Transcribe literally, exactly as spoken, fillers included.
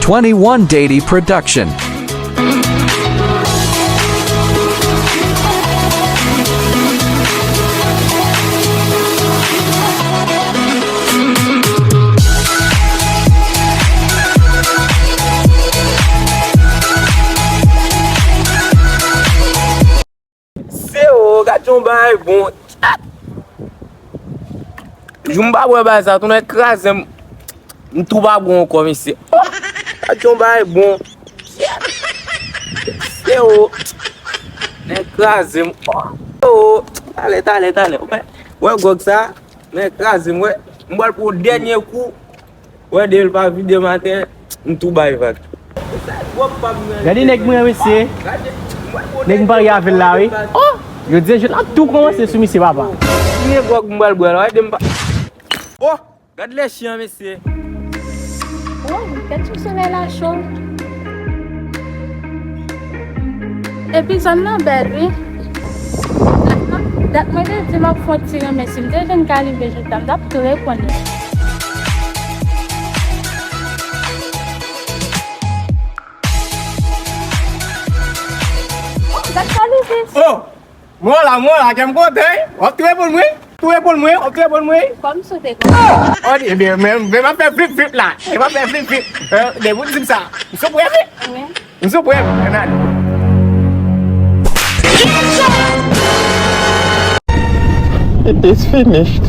twenty-one Dady Production. Se o, gad yon bagay bon. Jou m pa bwè bagay sa, tou nèg kraze m. M tou pa bwè ankò, mesye. Oh! Gad yon bagay bon. Se o. Nèg kraze m. Oh! Se o. Talè, talè, talè. Ou wè, wè gwòg sa? Nèg kraze m, wè. M pral pran yon dènye kou. Wè, depi l pa vide maten, m tou bay vag. Gade nèg mwen, mesye. Nèg m parye avè l la, wi. Oh! Yo di jwèt la tou kòmanse sou misye, papa. Mwen gwòg m pral bwè la, wè, depi m pa. Oh! Gad lèchyen an, mesye. Oh, gad sou solèy la cho. Epi zòn nan bèl, wi. Dat mwen te di m ap fè yon ti renmen, si m te jwenn kalive jodi a, m t ap tou reponn li. Oh, gad kalive. Oh! Mwen la, mwen la, kè m kontan, wi. W ap tou reponn mwen, tou reponn mwen, w ap tou reponn mwen. Kòm sou te kontan. Oh, ebyen, men, men m ap fè flip flip la. Men m ap fè flip flip. Eh, depi w di m sa, m sou prè, wi. Wi. M sou prè, ann ale. It is finished.